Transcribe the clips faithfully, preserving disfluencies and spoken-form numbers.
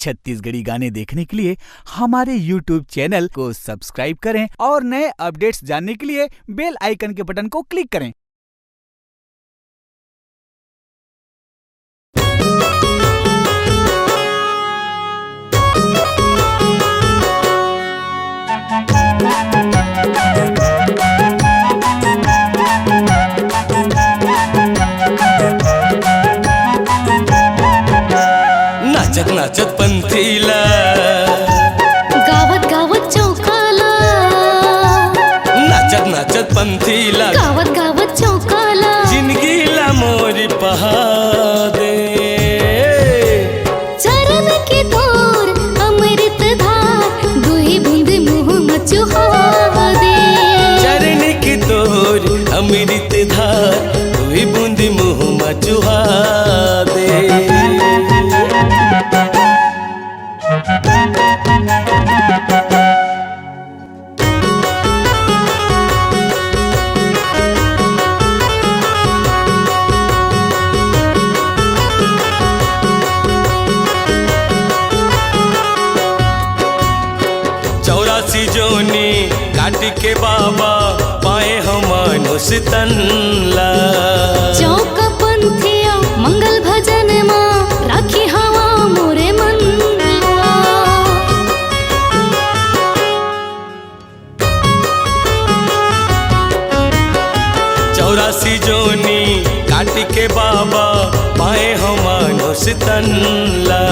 छत्तीसगढ़ी गाने देखने के लिए हमारे YouTube चैनल को सब्सक्राइब करें और नए अपडेट्स जानने के लिए बेल आइकन के बटन को क्लिक करें। नाचत नाचत पंथी ला, गावत गावत चौका ला। नाचत नाचत पंथी ला, गावत गावत चौका ला। जिंदगी ला मोरी पहा दे। चरण के तोर अमृत धार, दुई बूंद मुंह म चुहा दे। चरण के तोर अमृत धार, दुई बूंद मुंह म चुहा दे। चौरासी जोनी काटी के बाबा पाए हम मनुष्य तन ला। चौक पंथिया मंगल भजन मा राखी हवा मोरे मन ला। चौरासी जोनी काटी के बाबा पाए हम मनुष्य तन ला।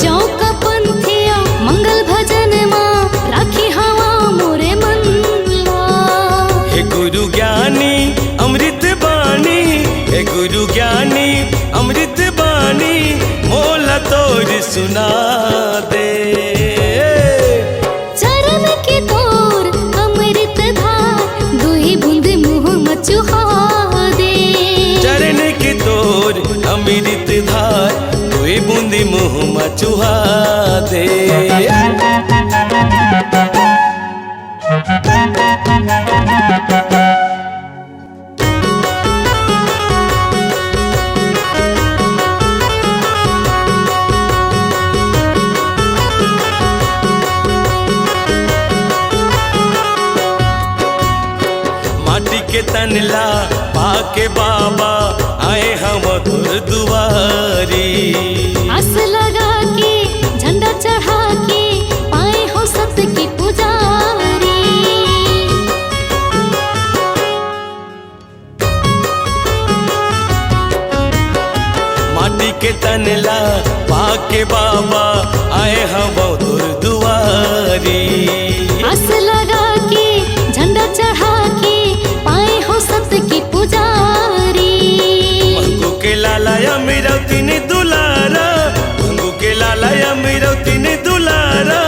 चौक पंथिया मंगल भजन मा राखी हवा मोरे मन ला। हे गुरु ज्ञानी अमृत बानी, हे गुरु ज्ञानी अमृत बानी, मोला तोर सुना दे। चरण के तोर अमृत धार, दुई बूंद मुंह म चुहा दे। चरण के तोर अमृत धार, दुई बूंद मुंह म चुहा दे। माटी के तन ला पाके बाबा आए हम तोर दुआरी। आस लगा के झंडा चढ़ा के पाए हो सत के पुजारी। माटी के तन ला पाके बाबा आए हवं तोर दुआरी। आस लगा के झंडा चढ़ा के पाए हो सत के पुजारी। मंगू के लाला या मेरा तीन दुलारा, मंगू के लाला या मेरा तीन दुलारा,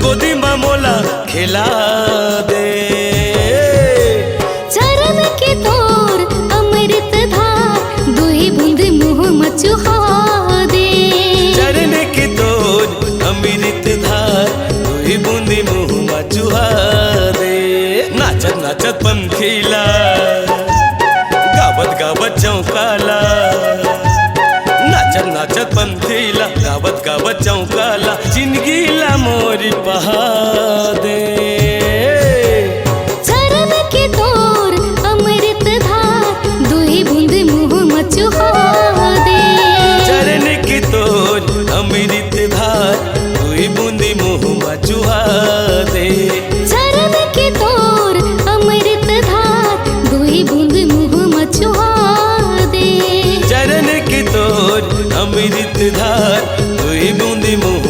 गोदी मा मोला खेला दे। चरण के तोर अमृत धार, दुई बूंद मुंह म चुहा दे। चरण के तोर अमृत धार, दुई बूंद मुंह म चुहा दे। नाचत नाचत पंथी ला, गावत गावत चौका ला। नाचत नाचत पंथी ला, गावत गावत चौका ला, जिंदगी ला मोरी पहा दे। चरण के तोर अमृत धार, दुई बूंद मुंह म चुहा दे। चरण के तोर अमृत धार, दुई बूंद मुंह म चुहा दे। चरण के तोर अमृत धार, दुई बूंद मुंह म चुहा दे। चरण के तोर अमृत धार, दुई बूंद मुंह